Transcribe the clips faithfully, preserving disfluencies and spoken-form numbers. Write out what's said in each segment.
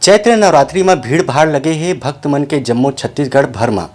चैत्र नवरात्रि म भीड़ भाड़ लगे हे, भक्त मन के जम्मो छत्तीसगढ़ भर म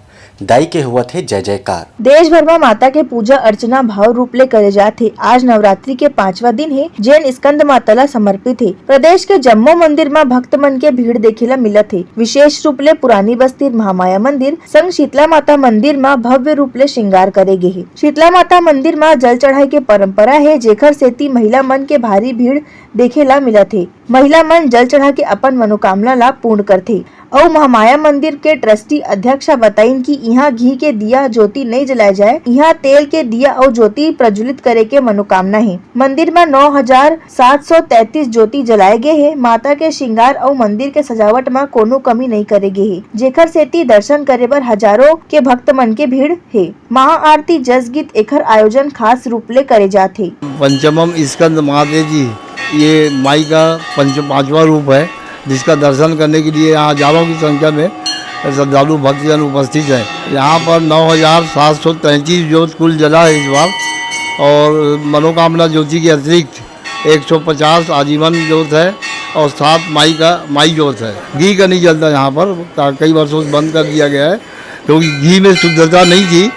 दाई के होवत हे जय जयकार। देश भर म माता के पूजा अर्चना भाव रूप ले करे जात हे। आज नवरात्रि के पांचवा दिन हे, जेन स्कंद माता ला समर्पित हे। प्रदेश के जम्मो मंदिर म भक्त मन के भीड़ देखे ला मिलत हे। विशेष रूप ले पुरानी बस्ती महामाया मंदिर संग शीतला माता मंदिर म भव्य रूप ले श्रृंगार करे गे हे। शीतला माता मंदिर म जल चढ़ाई के परंपरा हे, जेखर सेती महिला मन के भारी भीड़ देखे ला मिलत हे। महिला मन जल चढ़ा के अपन मनोकामना ला पूर्ण करथे। अउ महामाया मंदिर के ट्रस्टी अध्यक्ष ह बताइन कि इहाँ घी के दिया ज्योति नइ जलाए जाए, इहाँ तेल के दिया अउ ज्योति प्रज्वलित करे के मनोकामना हे। मंदिर म नौ हजार सात सौ तैंतीस ज्योति जलाए गे हे। माता के श्रृंगार अउ मंदिर के सजावट म कोनो कमी नइ करे गे हे, जेखर सेती दर्शन करे बर हजारों के भक्त मन के भीड़ हे। महाआरती जस गीत एखर आयोजन खास रूप ले करे जात हे। पंचमम स्कंद महादेव जी, ये माई का पंच-, पांचवा रूप है, जिसका दर्शन करने के लिए यहाँ हजारों की संख्या में श्रद्धालु भक्तजन उपस्थित हैं। यहाँ पर नौ हजार सात सौ तैंतीस ज्योत कुल जला है इस बार, और मनोकामना ज्योति के अतिरिक्त एक सौ पचास आजीवन ज्योत है और सात माई का, माई ज्योत है। घी का नहीं जलता यहाँ पर, का-, कई वर्षों से बंद कर दिया गया है, क्योंकि घी में शुद्धता नहीं थी,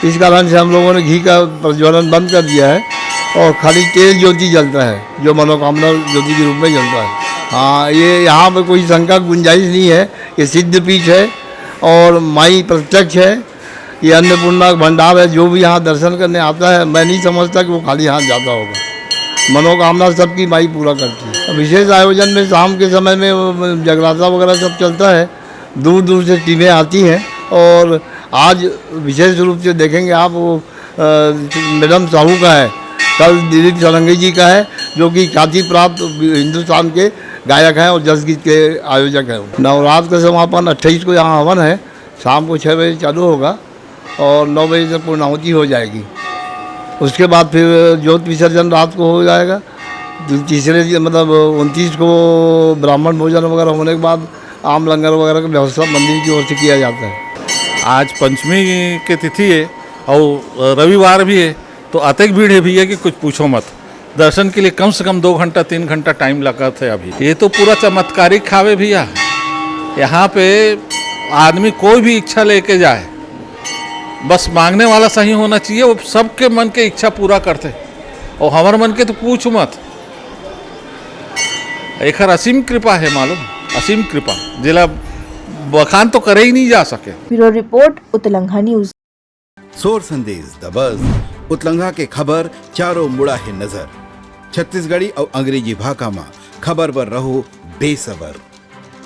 इस कारण से हम लोगों ने घी का प्रज्वलन बंद कर दिया है और खाली तेल ज्योति जलता है, जो मनोकामना ज्योति के रूप में जलता है। हाँ, ये यहाँ पर कोई शंका की गुंजाइश नहीं है। ये सिद्ध पीठ है और माई प्रत्यक्ष है। ये अन्नपूर्णा का भंडार है। जो भी यहाँ दर्शन करने आता है, मैं नहीं समझता कि वो खाली हाथ जाता होगा। मनोकामना सबकी माई पूरा करती है। विशेष आयोजन में शाम के समय में वो जगराता वगैरह सब चलता है, दूर दूर से टीमें आती हैं। और आज विशेष रूप से देखेंगे आप, वो, अ, मैडम साहू का है, कल दिलीप सारंगी जी का है, जो कि ख्याति प्राप्त हिंदुस्तान के गायक हैं और जसगीत के आयोजक हैं। नवरात्र का समापन अट्ठाईस को यहाँ हवन है, शाम को छः बजे चालू होगा और नौ बजे तक पूर्णाहुति हो जाएगी। उसके बाद फिर ज्योत विसर्जन रात को हो जाएगा। तीसरे दिन, मतलब उनतीस को, ब्राह्मण भोजन वगैरह होने के बाद आम लंगर वगैरह की व्यवस्था मंदिर की ओर से किया जाता है। आज पंचमी के तिथि है और रविवार भी है, तो अतेक भीड़ है भैया कि कुछ पूछो मत। दर्शन के लिए कम से कम दो घंटा, तीन घंटा टाइम लगत है अभी। ये तो पूरा चमत्कारिक हावे भैया। यहाँ पे आदमी कोई भी इच्छा लेके जाए, बस मांगने वाला सही होना चाहिए, वो सबके मन के इच्छा पूरा करते। और हमर मन के तो पूछ मत, एखर असीम कृपा है मालूम, असीम कृपा, जेला बखान तो करे ही नहीं जा सके। Bureau report, उतलंघा news। सोर संदेश, The Buzz, उतलंघा के खबर चारों मुड़ा हे नजर। छत्तीसगढ़ी अउ अंग्रेजी भाखा म खबर बर रहो बेसबर।